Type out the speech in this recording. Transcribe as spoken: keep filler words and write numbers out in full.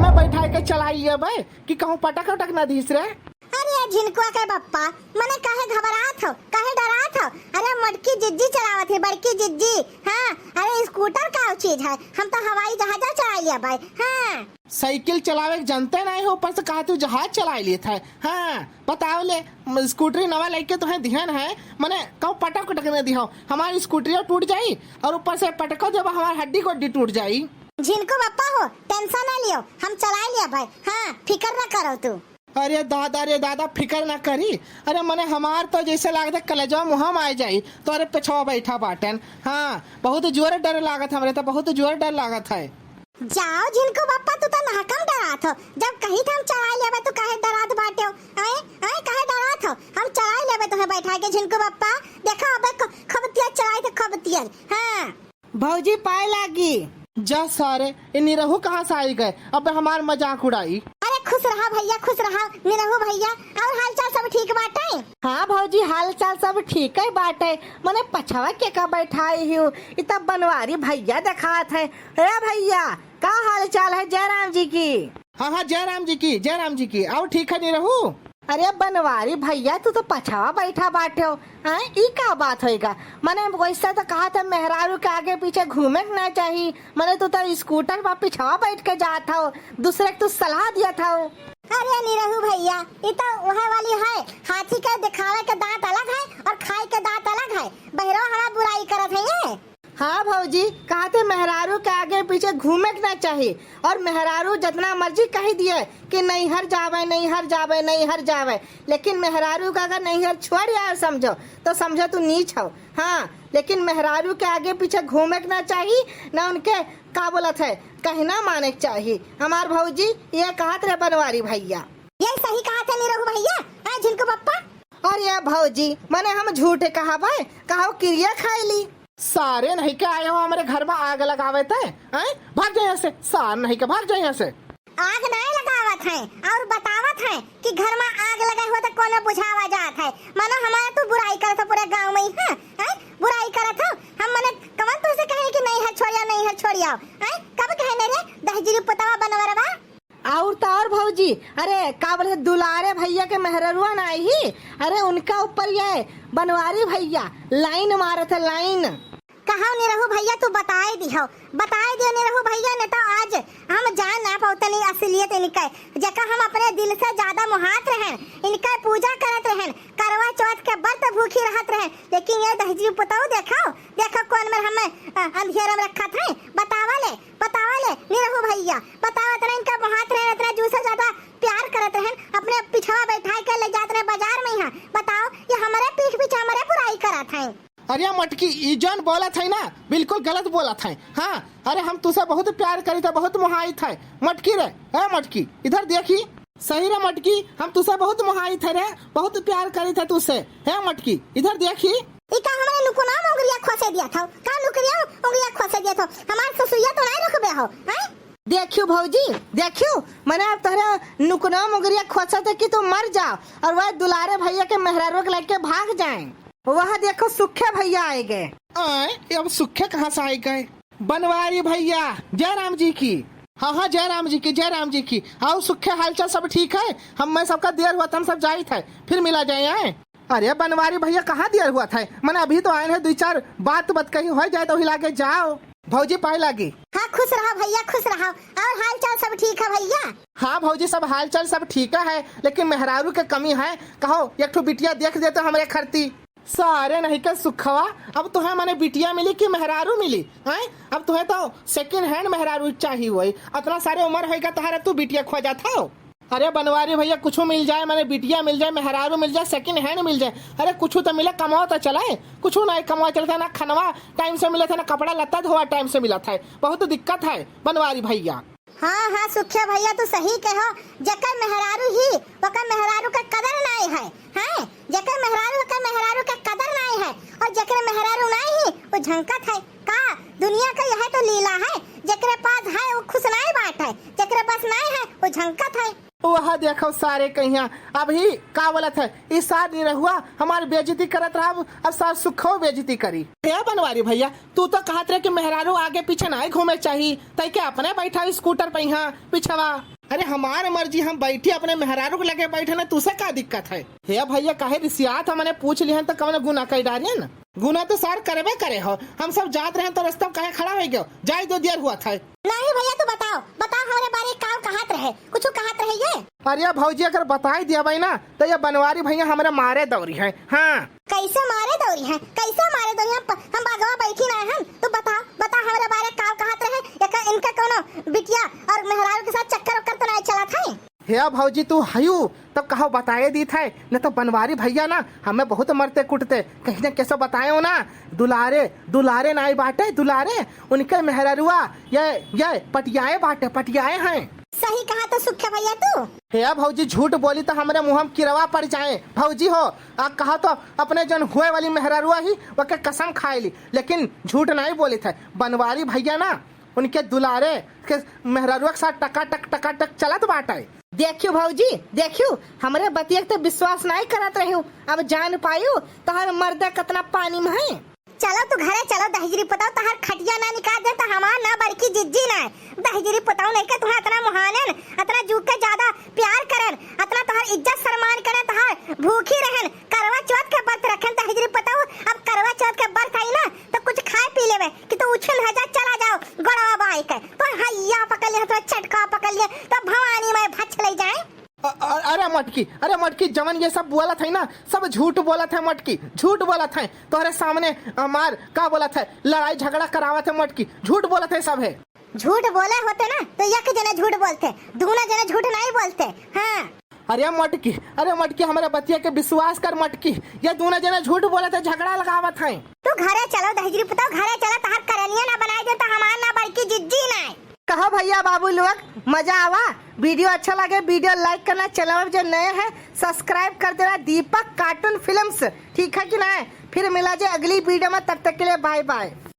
मैं बैठाइ के चलाइ लेबै कि कहूँ पटक उटक न दीस रे। अरे झिनकुआ के बप्पा, मने काहे घबरात हो, काहे डरात हो? अरे मोटकी जिज्जी चलावत है, बड़की जिज्जी। हाँ, अरे स्कूटर का चीज है, हम तो हवाई जहाजा चलाइ लेबै। हाँ। साइकिल चलावे के जनते नाहीं हो, ऊपर से कहा तू जहाज चलाइ लेत है। हाँ, बताओ ले, म-, स्कूटरी नवा लइके तोहे दिहन है, मने कहूँ पटक उटक न दिहो, हमार स्कूटरियो टूट जाई और ऊपर से पटको जब हमार हड्डी गोड्डी टूट जाई। झिनकू बप्पा हो, tension ना लियो, हम चलाइ लेबै। हाँ, फिकर ना करो तू। अरे दादा, अरे दादा, फिकर ना करी। अरे मने हमार तो जैसे लागत है कलेजवा मुँहा में आइ जाई, तोहरे पिछवा बैठा बाटेन। हाँ, बहुत जोर डर लागत हमरे तो, बहुत जोर डर लागत है। जाओ झिनकू बप्पा, तू तो नाहकम डरात हो। जब कही था हम चलाइ लेबै, तू काहे डरात बाटे हो? आए, आए, काहे डरात हो? हम चलाइ लेबै तोहे बैठाइ के झिनकू बप्पा। देखो अबे ख-, खूब तेज चलाई थे, खूब तेज। हाँ। भौजी पाए लागी। जा सारे, ये निरहू कहाँ से आइ गए? अब हमार मजाक उड़ाई। अरे खुश रहा भइया, खुश रहा निरहू भइया। और हाल चाल सब ठीक बाटे? हाँ भौजी, हाल चाल सब ठीक है बाटे। मने पछवा के का बैठाई हियो? इ तब बनवारी भइया देखात है। ए भइया, का हाल चाल है जयराम जी की? हाँ, हाँ, जयराम जी की, जयराम जी की। और ठीक है निरहू? अरे बनवारी भइया, तू तो पछवा बैठा बाटे हो। हैं, ई का बात होइगा? मने वैसे तो कहा था मेहरारू के आगे पीछे घूमे के ना चाही। मने तू तो स्कूटर पर पिछवा बैठ के जात हो, दूसरे के तू सलाह दिया था। अरे निरहू भइया, ई तो वह वाली है, हाथी के दिखावे के दांत अलग है और खाए के दांत अलग है। बहिरो हमार बुराई करत है ये। हाँ भौजी, कहा थे मेहरारू के आगे पीछे घूमे के ना चाही। और मेहरारू जितना मर्जी कहि दिए कि नैहर जावे, नैहर जावे, नैहर जावे, लेकिन मेहरारू का अगर नैहर छोड़ आए समझो, तो समझो तू नीच हो। हाँ, लेकिन मेहरारू के आगे पीछे घूमे के ना चाही, ना उनके का बोलत है, कहना माने के चाही। हमार भौजी ये कहत रहे बनवारी भइया। ये सही कहत है निरहू भइया, हैं झिनकू बप्पा? अरे भौजी, मने हम झूठ कहबै, कहो किरिया खाइली। सारे नहीं के आए हो हमरे घर में आग लगावे ते, हैं? भाग जाए यहाँ से, सार नहीं के, भाग जाए यहाँ से। आग नहीं लगावत है और बतावत है कि घर में आग लगे हो तो कोनो बुझावा जात है। मानो हमारा तू बुराई करत हो पूरे गाँव में ही, हाँ? हैं? बुराई करत हो। हम मने कवन तुझसे कहे कि नैहर छोड़िया, नैहर छोड़िया, हैं? कब कहे मेरे दहिजरी पुतवा बनवरवा? और तो और भौजी, अरे का बोले दुलारे भइया के मेहररुआ ना आई ही, अरे उनका ऊपर ये बनवारी भइया लाइन मारत है, लाइन। कहो निरहू भइया, तू बताए दिहो, बताए दियो निरहू भइया, न तो आज हम जान ना पौतनी असलियत इनके, जेका हम अपने दिल से ज्यादा मोहात रहन, इनके पूजा करत रहन, करवा चौथ के व्रत भूखी रहत रहन, लेकिन ये दहिजरी पुतऊ देखो, देखो कौन मेर हमें, अ, अंधेरे में रखत है। बतावा ले, बतावा ले निरहू भइया, बतावा इतना इनका मोहात रहन, इतना जू से ज्यादा प्यार करत रहन, अपने पिछवा बैठाए के ले जात रहे बाजार में यहाँ। बताओ, ये हमरे पीठ पीछे हमरे बुराई करत हैं। अरे मटकी, ई जौन बोलत है ना, बिल्कुल गलत बोलत है। हाँ, अरे हम तुसे बहुत प्यार करी थे, बहुत मोहाई थे। मटकी रे, ए मटकी, इधर देखी। सही रे मटकी, हम तुसे बहुत मोहाई थे रे, बहुत प्यार करी थे तुसे। हे मटकी, इधर देखी। ई का हमारे नुकुना में उंगलिया खोसे दिया था? का नुकुनिया में उंगलिया खोसे दिया था? हमार ससुइया तो नहीं रुकबे हो, हैं? देखियो भौजी, देखियो, मने अब तोहरे नुकुना में उंगलिया खोसे थे कि तू मर जाओ और वह दुलारे भइया के मेहरारू के लेके भाग जाए। वह देखो सुखे भइया आए गए। आए, अब सुखे कहाँ से आए गए? बनवारी भइया, जय राम जी की। हाँ, हाँ, जय राम जी की, जय राम जी की। आओ सुखे, हालचाल सब ठीक है? हम मैं सबका देर हुआ था, हम सब जाइत है, फिर मिला जाए, आए। अरे बनवारी भइया, कहाँ देर हुआ था? मने अभी तो आए हैं, दुइ चार बात बतकही होइ जाए तो हिला के जाओ। भौजी पाए लागी। हाँ, खुश रहा भइया, खुश रहा। और हाल चाल सब ठीक है भइया? हाँ भौजी, सब हाल चाल सब ठीक है, लेकिन मेहरारू के कमी है। कहो, एक ठो बिटिया देख देते हमरे खरती। सारे नहीं के सुखवा, अब तोहे मने बिटिया मिली कि मेहरारू मिली, हैं? अब तोहे तो second hand मेहरारू चाही होई। अतना सारे उमर होइगा तोहरा, तू बिटिया खोजत हो? अरे बनवारी भइया, कुछू मिल जाए, मने बिटिया मिल जाए, मेहरारू मिल जाए, second hand मिल जाए, अरे कुछू तो मिले, कमाओ तो चले। कुछू नहीं कमाओ चलता, ना खनवा time से मिलत है, ना कपड़ा लत्ता धोवा time से मिलत है, बहुत दिक्कत है बनवारी भइया। हाँ, हाँ, सुखिया भइया, तू सही कहो, जेकर मेहरारू ही, ओकर मेहरारू का कदर नाई है, हैं? जेकर मेहरारू, ओकर मेहरारू का कदर नाई है, और जेकर मेहरारू नाई ही, वो झंकत है। का दुनिया का यह तो लीला है, जेकरे पास है, वो खुश नाई बाट है, जेकरे पास नाई है, वो झंकत है। वह देखो सारे कहिया, अभी का बोलत है, ई सार निरहुआ हमार बेइज्जती करत रहा, अब सार सुखो बेइज्जती करी। हे बनवारी भैया, तू तो कहत रहे कि मेहरारू आगे पीछे नाहीं घूमे चाही, तै के अपने बैठा स्कूटर पे यहाँ पिछवा। अरे हमार मर्जी, हम बैठी अपने मेहरारू के लगे बैठे ना, तुसे का दिक्कत है? हे भैया, काहे रिसियात हमने पूछ लिहन तो कवनो गुनाह कइ डारियन? गुनाह तो सार करबे करे हो, हम सब जात रहे तो रस्ता में काहे खड़ा होइ गयो? जाए दो, देर हुआ था। नहीं भैया, तू बताओ, बताओ हमरे बारे का कहत रहे, कुछ कहत रहे ये? अरे भौजी, अगर बताई दिया भाई ना तो ये बनवारी भैया हमरे मारे दौरी है। हाँ। कैसे मारे दौरी है, कैसे मारे दौरी है? हम प-, हम बगवा बैठी ना हन, तू बता, बता हमरे बारे का कहत रहे, एका, इनका कौनो बिटिया और मेहरारू के साथ चक्कर ओक्कर तो नहीं चलत है? हे भौजी, तू हयू तब कहो बताए दीत है, न तो बनवारी भैया ना हमें बहुत मरते कुटते, कहीं ना कैसे बताए हो ना, दुलारे, दुलारे नाई बाटे, दुलारे, उनके मेहररुआ ये, ये पटियाए बाटे, पटियाए हैं। सही कहा तो सुखे भैया तू। हे भौजी, झूठ बोली तो हमरे मुँह में किरवा पड़ जाए। भौजी हो, आ कहा तो अपने जौन हुए वाली मेहररुआ ही ओके कसम खाए ली, लेकिन झूठ नाई बोलित है। बनवारी भैया ना उनके दुलारे के मेहररुआ के साथ टकाटक, टकाटक चलत बाटे। देखियो भौजी, देखियो, हमरे बतिया के तो विश्वास नाई करत रहियो, अब जान पायो तोहर मर्दा कतना पानी में है। चलो तू घरे चलो, दहिजरी पुताऊ तोहर खटिया ना निकाल दे तो हमार ना बड़की जिज्जी ना। दहिजरी पुताऊ नहीं के तुहा अतना मुहानन, अतना जूक के ज्यादा प्यार करन, अतना तोहर इज्जत सम्मान करन, तोहर भूखी रहन, करवा चौथ के व्रत रखन, दहिजरी पुताऊ। अब करवा चौथ के व्रत आई ना तो कुछ खाए पी लेवे कि तू उछिन है जा, चला जाओ गोड़वा बाई के। तो हैया पकड़ लिया, तो चटका पकड़ लिया, तो भवानी में भच ले जाए। अ-, अ-, अरे मटकी, अरे मटकी, जवन ये सब बोलत है ना, सब झूठ बोलत है मटकी, झूठ बोलत है। तोहरे सामने हमार का बोलत है, लड़ाई झगड़ा करावत है मटकी, झूठ बोलत है सब है। झूठ बोले होते ना तो एक जने झूठ बोलते, दूना जने झूठ नहीं बोलते। हाँ। अरे मटकी, अरे मटकी, हमरे बतिया के विश्वास कर मटकी, ये दूना जने झूठ बोलत है, झगड़ा लगावत है। तू घरे चलो दहिजरी पुताऊ, घरे चलो, तोहर करनिया ना बनाई दे तो हमार ना बड़की जिज्जी ना। कहो भैया बाबू लोग, मजा आवा? वीडियो अच्छा लगे, वीडियो like करना, चैनल जो नए हैं subscribe कर देना, दीपक cartoon films, ठीक है कि ना? फिर मिला जाए अगली वीडियो में, तब तक के लिए bye bye।